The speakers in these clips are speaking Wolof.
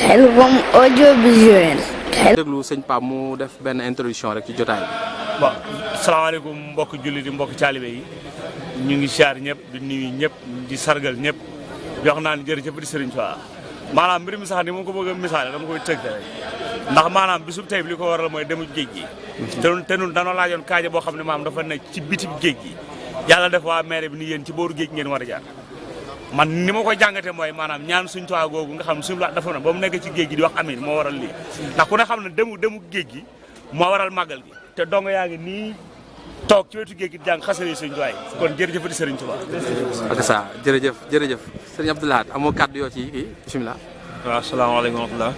Khelcom audiovisuel. déglu sëñ Pape mu def benn introduction rek ci jotaay bi. bon salaamaaleykum mbokki jullit yi mbokki taalibe yi ñu ngi siyaar ñëpp di nuyu ñëpp di sargal ñëpp di wax naan jërëjëf di Sëriñ Tuubaa maanaam mbir mi sax ni ma ko bëgg a misaale dama koy tëgg rek ndax maanaam bisub tey bi li ko waral mooy demu géej gi te nun danoo laajoon kaaja boo xam ne maam dafa nekk ci biti géej gi yàlla def waa maire bi ni yéen ci booru géej ngeen war a jaar man ni ma koy jàngate mooy maanaam ñaan suñ Tuubaa googu nga xam suñu la dafa na ba mu nekk ci géej gi di wax amiin moo waral lii ndax ku ne xam ne demu géej gi moo waral màggal gi te dong yaa ngi nii toog ci wetu géej gi di jàng xasale Sëriñ Tuubaa kon jërëjëf di Sëriñ Tuubaa ak ça jërëjëf sëriñ Abdou Lahad amoo kàddu yoo ci kii bisimilah. waaw asalaamaaleykum wa rahmatulah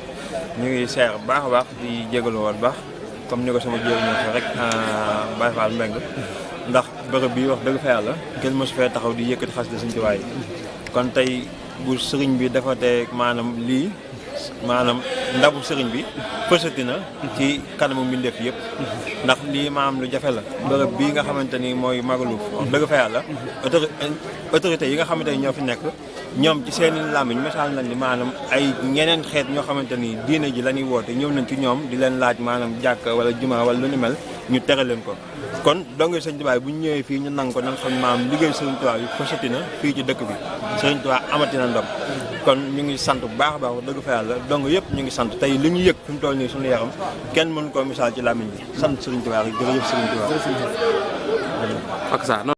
ñu ngi seer bu baax a baax di jégalu woon baax comme ni ko sama jéego ñëw rek Baye Fall Mbengue ndax bërëb bi wax dëgg fa yàlla kenn mosu fee taxaw di yëkkati xasida Sëriñ Tuubaa yi kon tey bu sëriñ bi dafa tee maanaam lii maanaam ndabu sëriñ bi pësati na ci kanamu mbindeef yëpp ndax lii maanaam lu jafe la bërëb bii nga xamante ni mooy Magaluf wax dëgg fa yàlla autorité yi nga xamante ni ñoo fi nekk ñoom ci seen i làmmiñ misaal nañ ni maanaam ay ñeneen xeet ñoo xamante ni diine ji la ñuy woote ñëw nañ ci ñoom di leen laaj maanaam jàkk wala juma wala lu ni mel ñu tere leen ko kon dongee Sëriñ Tuubaa bu ñu ñëwee fii ñu nang ko nan xam maanaam liggéey Sëriñ Tuubaa bi pësati na fii ci dëkk bi Sëriñ Tuubaa amati na ndam kon ñu ngi sant bu baax a baax dëgg fa yàlla dong yëpp ñu ngi sant tey li ñu yëg fi mu toll nii suñu yaram kenn mënu koo misaal ci làmmiñ bi sant Sëriñ Tuubaa rek jërëjëf Sëriñ Tuubaa ak ça non.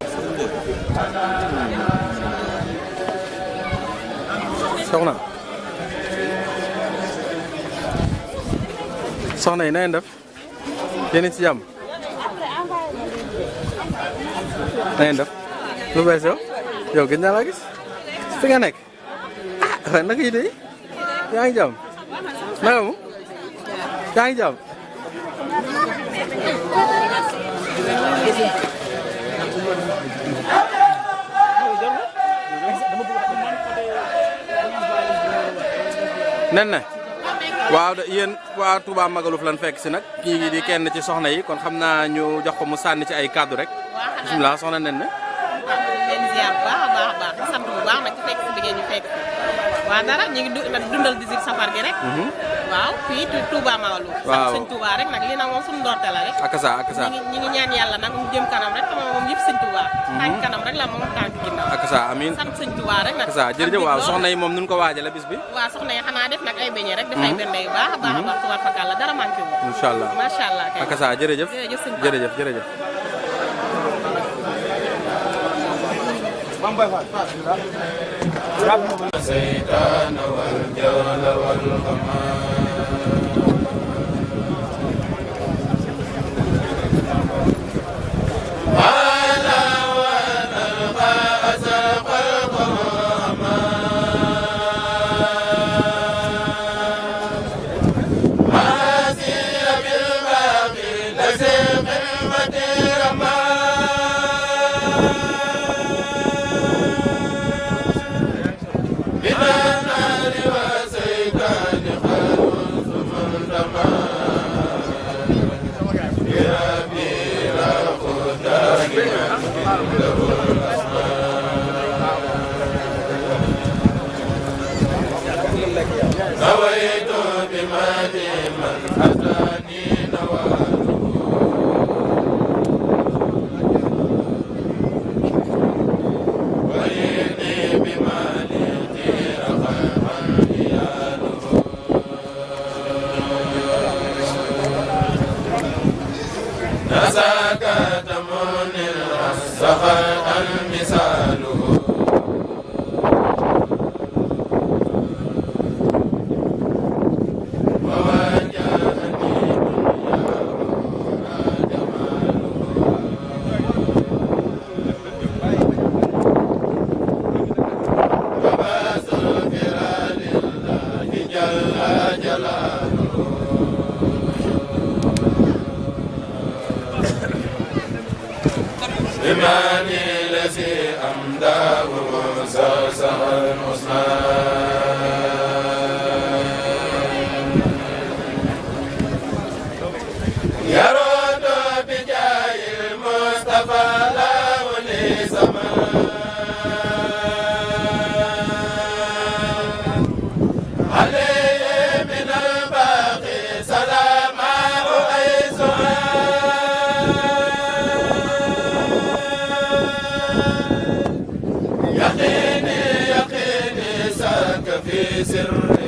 soxna yi na ngeen def yéen ci jàmm na ngeen def lu bees yow gëj naa laa gis fi nga nekk ah naka yi de yaa ngi jàmm naka mu yaa ngi jàmm nen na waaw yéen waa Touba Magaluf lan fekk si nag kii di kenn ci soxna yi kon xam naa ñu jox ko mu sànni ci ay kàddu rek bisimilah soxna nen na leen ziar bu baax a baax di sant bu baax nag ci fekk si bi ngeen ñu fekk si waaw dara ñu ngi dundal 18 safar gi rek waaw fii Touba Magaluf sant sëñ Touba rek nag lii nag moom suñu ndorte la rek ak ça ñi ngi ñaan yàlla nag mu jëm kanam rek xam moom yëpp sëñ Touba tànk kanam rek la moom tànk ginnaaw ak ça amiin sant sëñ Touba rek nag ak ça jërëjëf waaw soxna yi moom nun ko waajale bis bi waaw soxna yi xanaa def nag ay beñe rek def ay bernde yu baax a baax a baax tubaar fakal la dara manqué wu incha allah macha allah kay ak ça jërëjëf jërëjëf الشيطان والجهل والغمام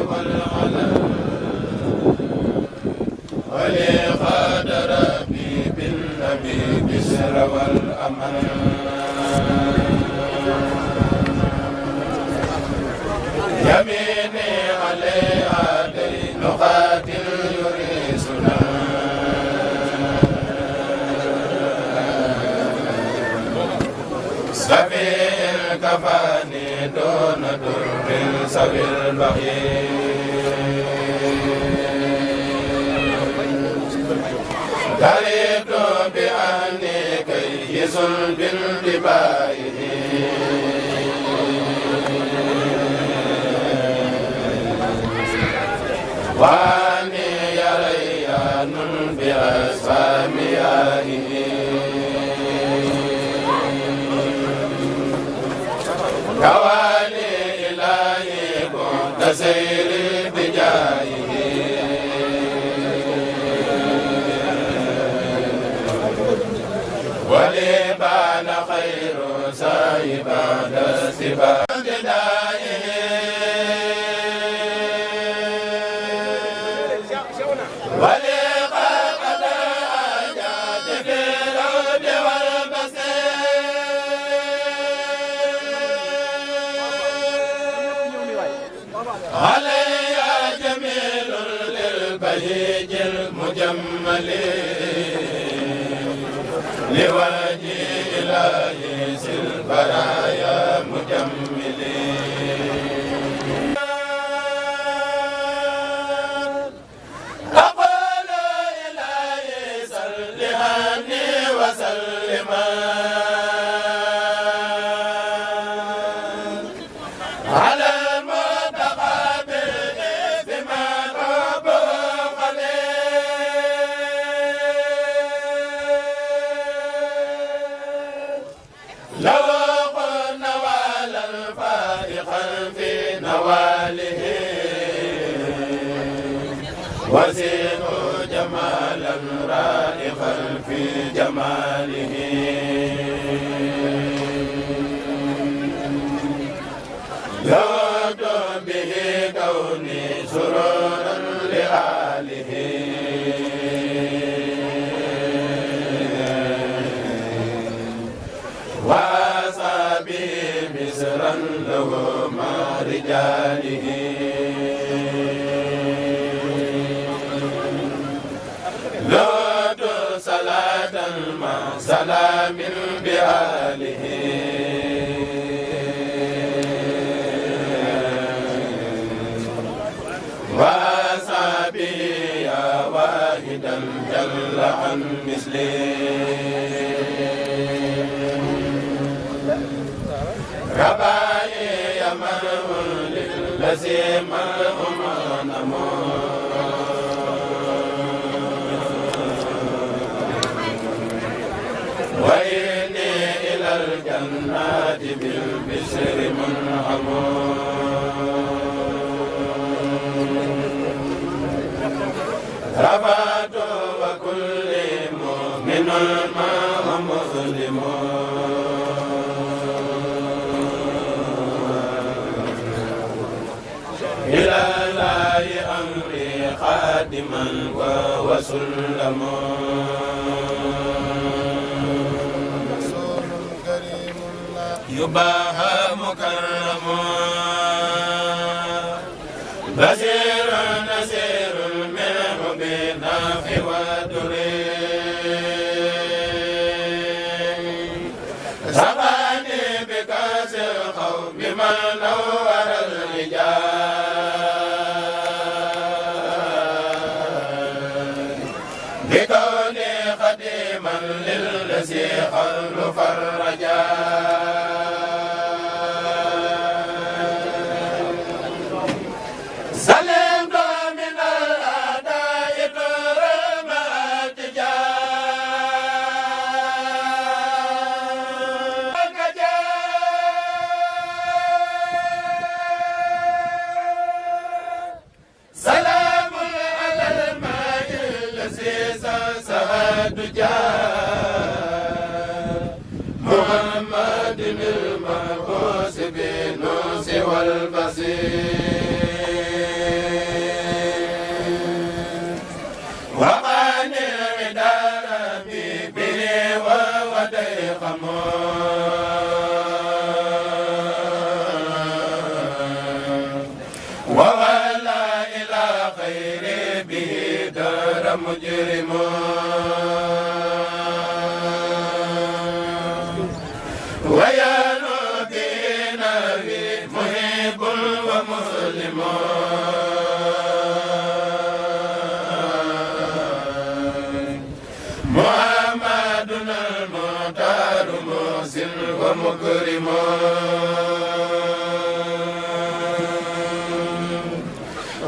والعلم ولقد ربي بالنبي بسر والأمن يميني عليها دين قاتل يريسنا سفي الكفاني دون در سوي البخيل دريت بأني كيس بالدباء واني يا ريان بأساميائه كواني إلهي كنت سيري بجاهه ولي بان خير سايبان السبا علي جميل للبهيج المجمل لوجه إلهي البرايا مجمل أقول إلهي سلهني وسلما على وزينوا جمالا رائقا في جماله يود به كوني سرورا لآله وأصابه مسرا له مع رجاله سلام بآله وأصحابه يا واحدا جل عن مثله ربائي يا مرء للذي مرء نمو وإني إلى الجنات بالبشر منعم رفعت وكل مؤمن معه مسلم إلى الله أمري خادما وسلم يباهى مكرم بصير نسير منه بنافع ودر سباني بكاس القوم من نور الرجال بكوني خديما للذي خلف الرجال محمد المبعوث بالنصر والبصير مجرم ويانو بنا محب ومسلم محمدنا المختار محسن ومكرم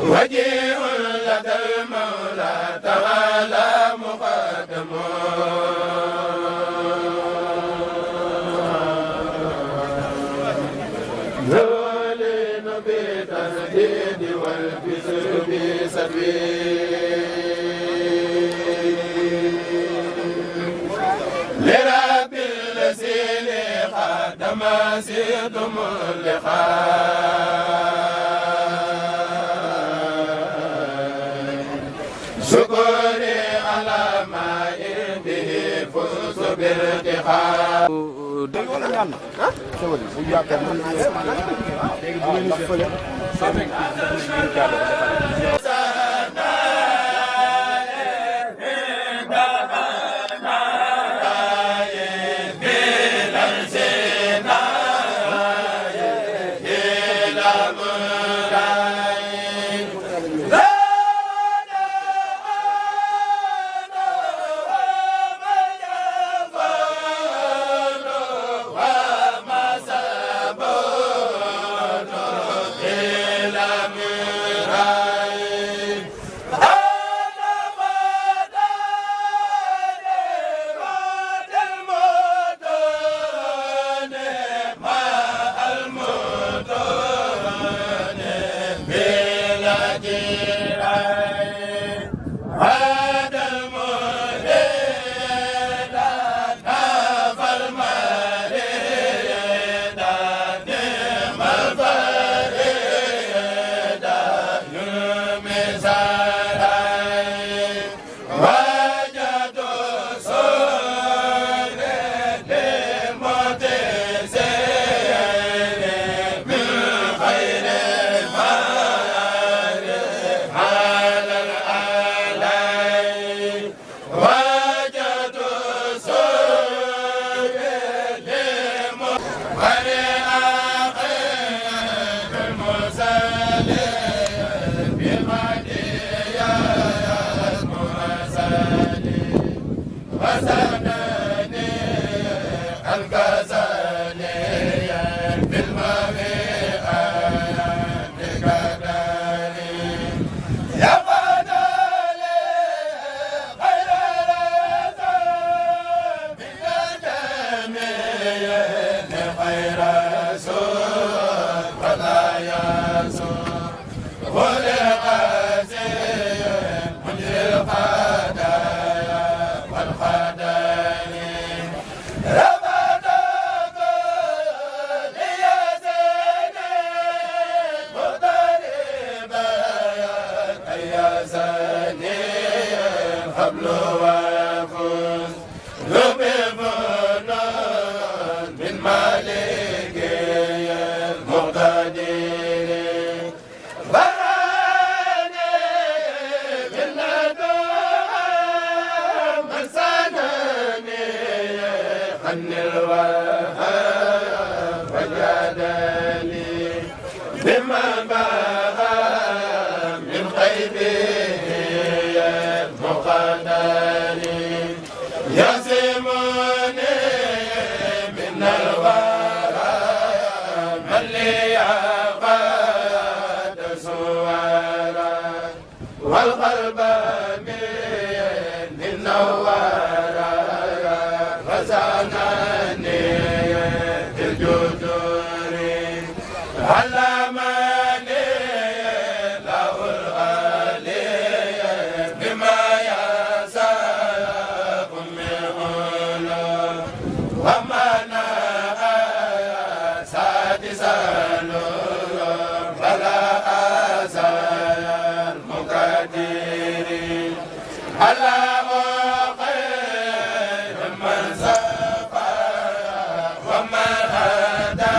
وجيه لدى المولى تعالى مقدم ذلين بالتسديد والبسر بسبيل لرب الذين خدم سيدم اللقاء شكري على ما به فوز بالارتقاء والقلب من النوار غزانني الجذور علمني له الغالي بما يساق من علوم ومنع سادسا فلا أزال المقدر الله خير من سقى ومن هدى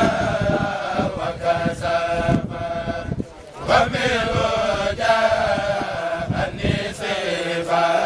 وكسب ومنه جاءني صفات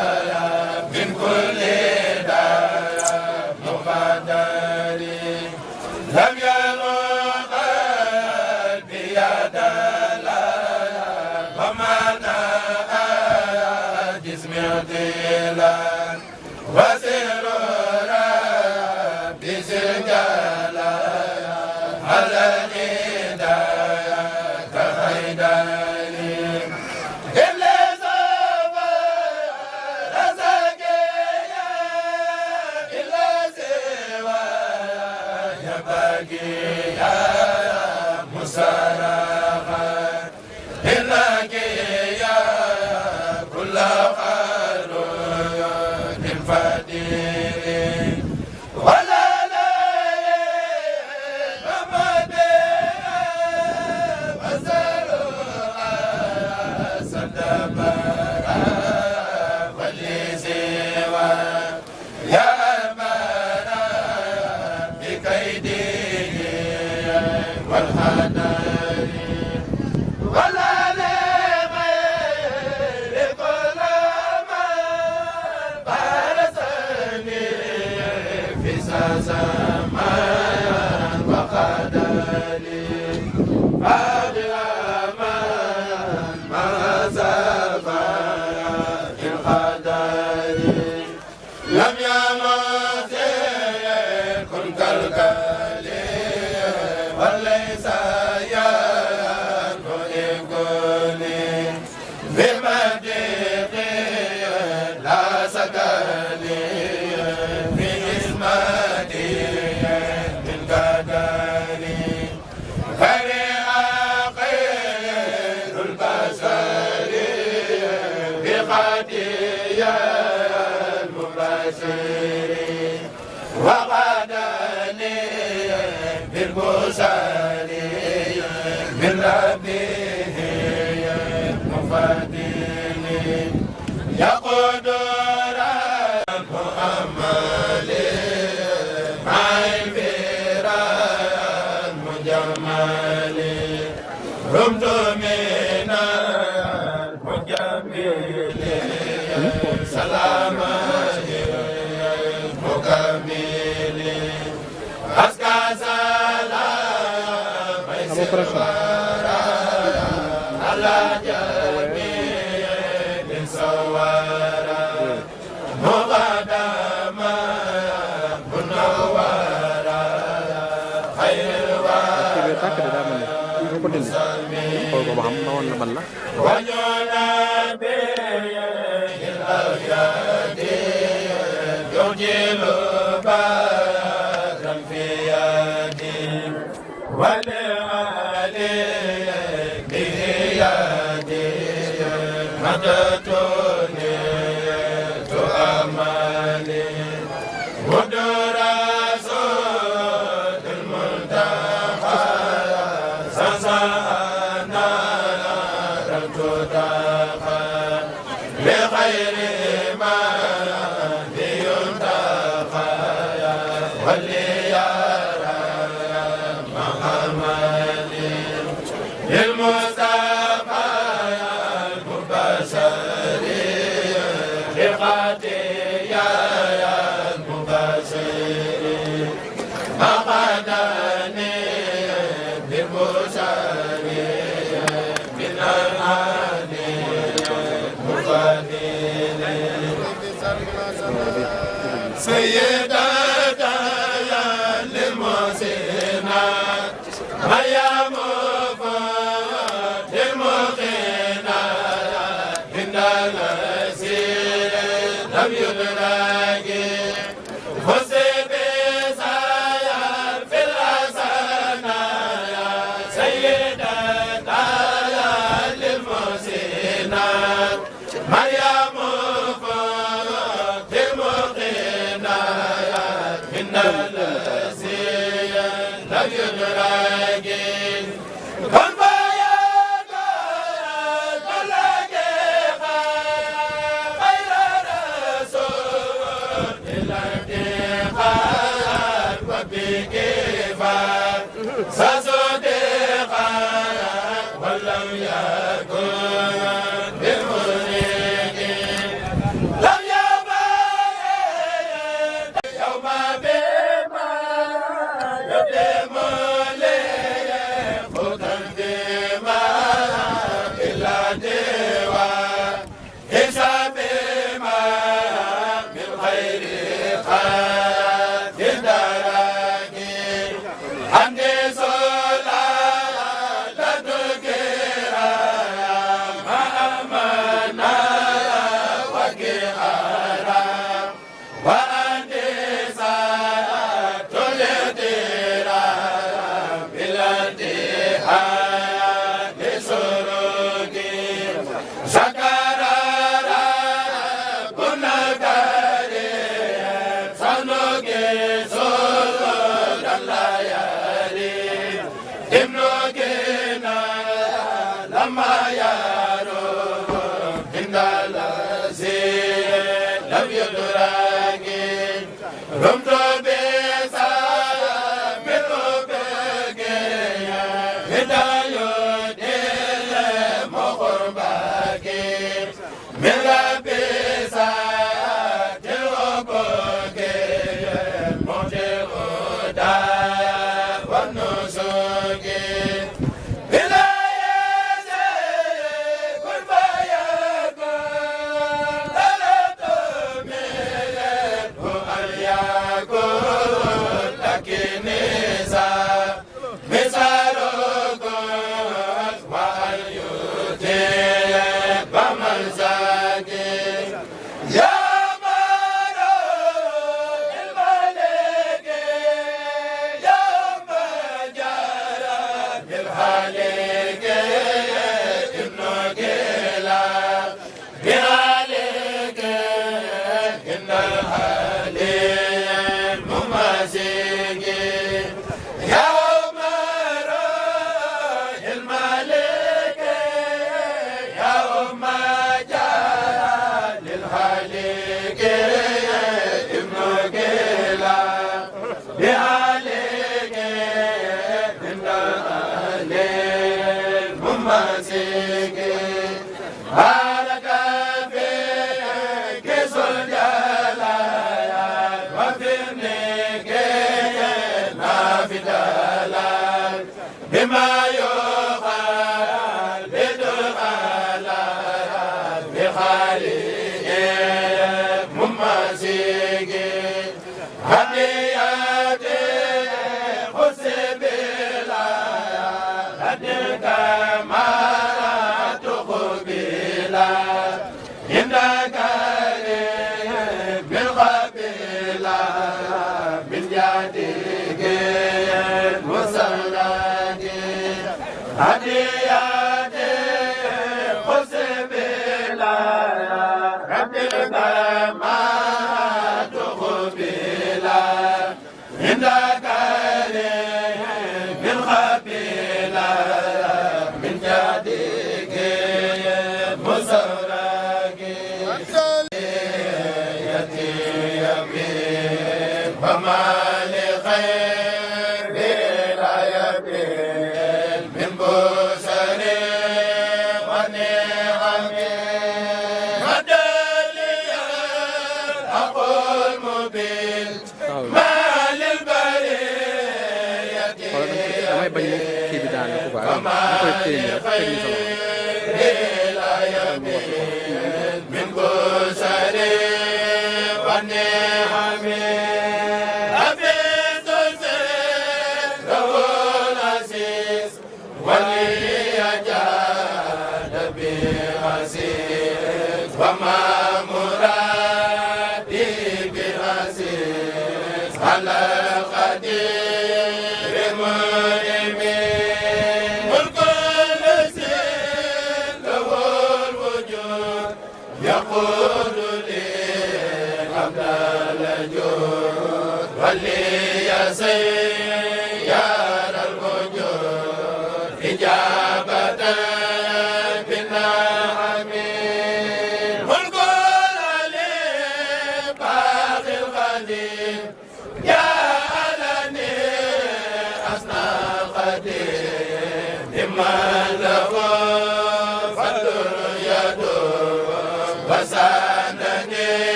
Lama yaro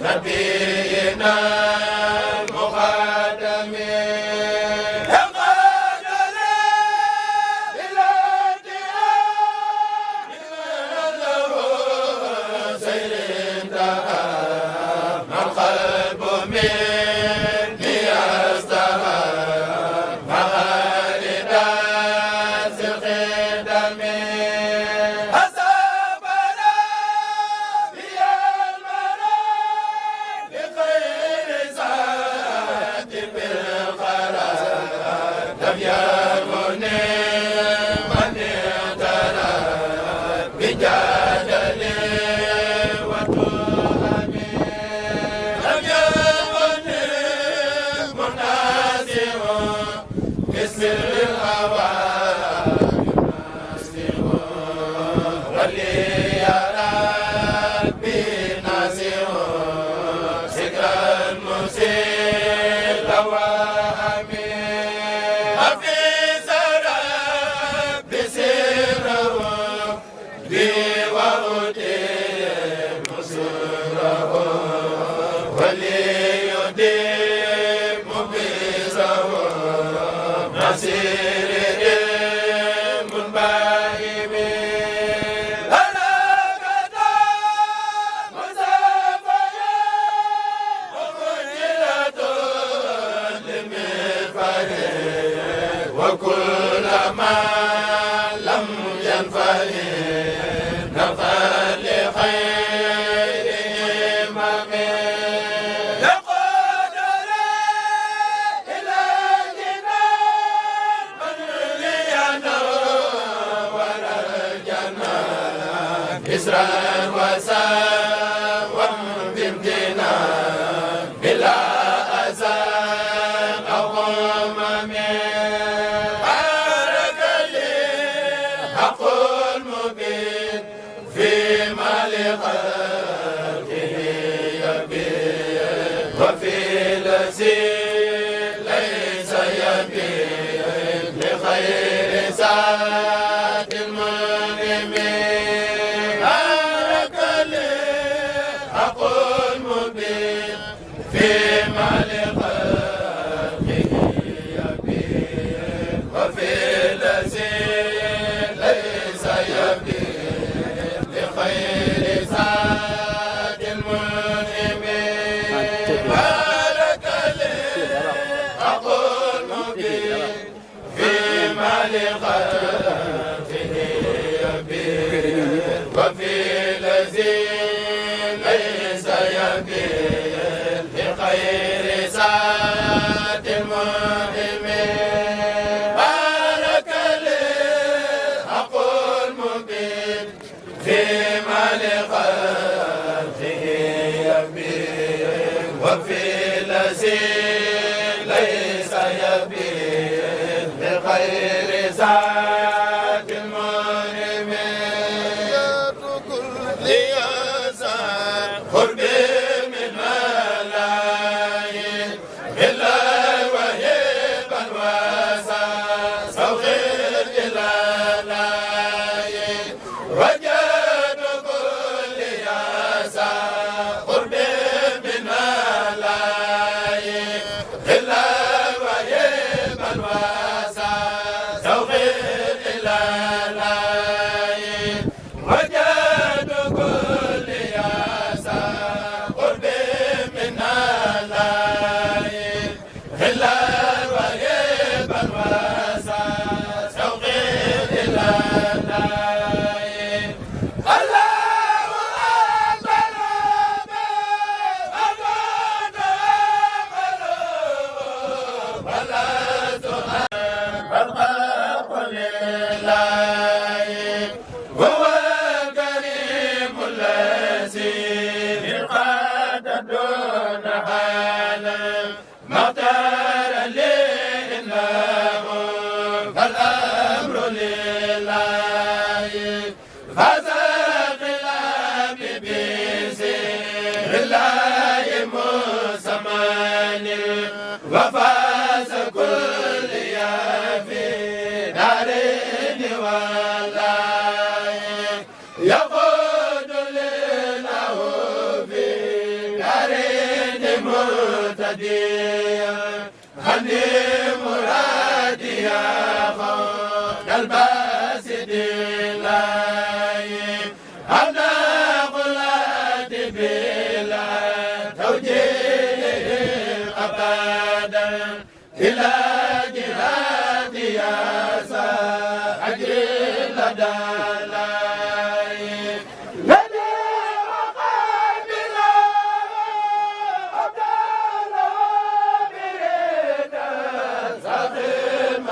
نبينا المخدم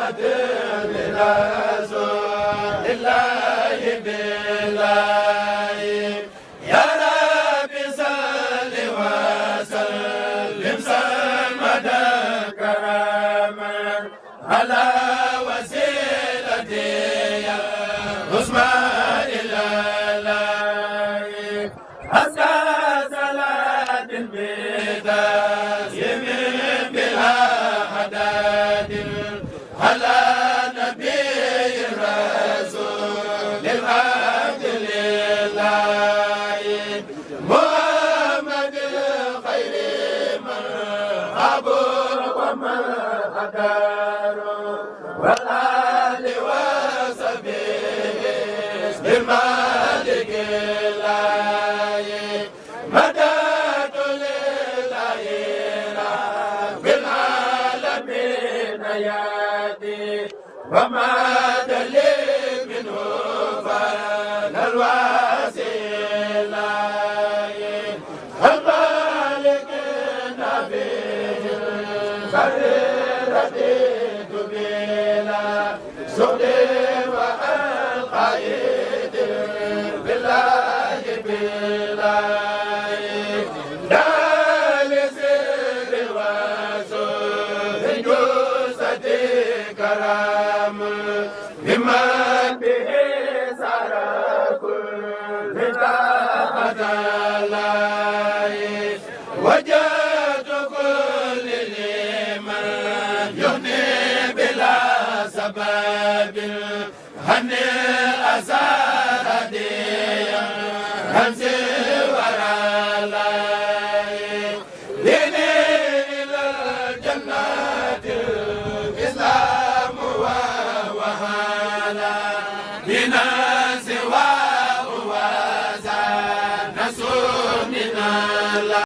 خدمة رسول الله بالله يا رب صل وسلم سرمدا كرما على وسيلتي يا عثمان الله حتى صلاة البداية يمين بلا حداد على نبي الرسول الحمد لله محمد خير من عبر ومن قدر والآل وصحبه بالمالك الله مدد لله رب العالمين يادي وما دليل منه فلا الواسلة المالك نبي الخيرة تبيلا سؤل والقائد بالله بالله دال سر الواسل جوزة كرام بمن به سار كل طاقة الله وجدت كل لمن يهني بلا سبب هني الأزار هديا هنزي ورا الله ديني إلى الجنة الإسلام وهلا بنا سواه وزاد نسوننا الله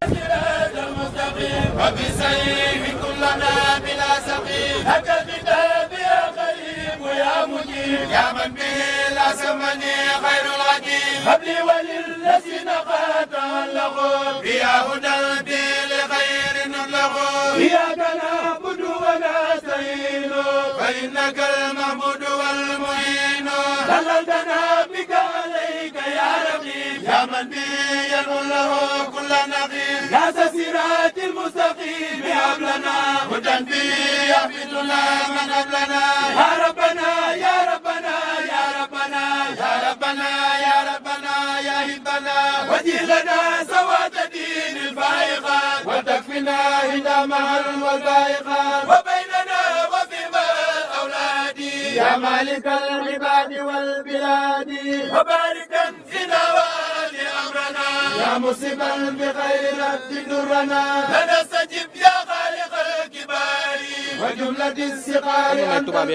وبسيف كلنا بلا سقيم هك الكتاب يا قريب يا مجيب يا من به لا سمني خير العجيب هب لي وللذين قاتلوا بيا هدى الدين لخير نبلغوا إياك نعبد ونستعين فإنك المعبود والمعين دللتنا بك عليك يا رقيب يا من به ينول له كل نقيب يا صراط المستقيم هب لنا هدى به يهبطنا من قبلنا يا ربنا يا ربنا يا ربنا يا ربنا يا ربنا يا هبنا وجه لنا سواد دين الفائقات وتكفنا هدامها والبائقات وبيننا وفيما الأولاد يا مالك العباد والبلاد وباركا فينا وآت أمرنا يا مصيبا بخير رد درنا لنستجب يا خالق الكبار وجملة السقار الأنبار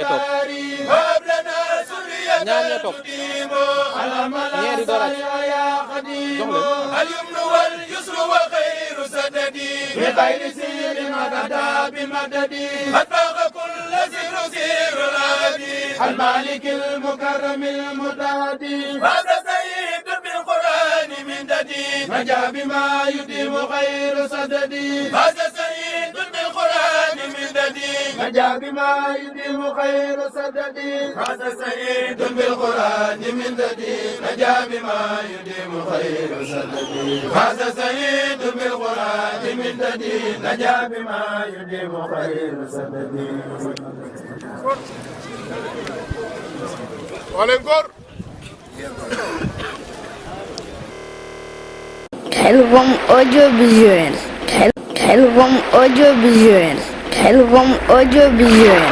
وهب لنا سرية تقيم على ملا صالح يا خديم اليمن واليسر وخير سددي بخير سير مددا بمددي أتباق كل سير سير الهادي المالك المكرم المتهدي هذا سيد بالقرآن من ددي نجا بما يديم خير سددي هذا سيد بالقرآن من ددي نجا بما يديم خير سددي هذا سيد بالقرآن من ددي نجا بما يديم خير سددي هذا سيد بالقرآن من ددي نجا بما يديم خير سددي Khelcom audiovisuel. Khelcom audiovisuel. Khelcom audiovisuel.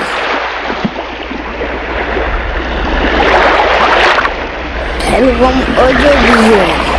Khelcom audiovisuel.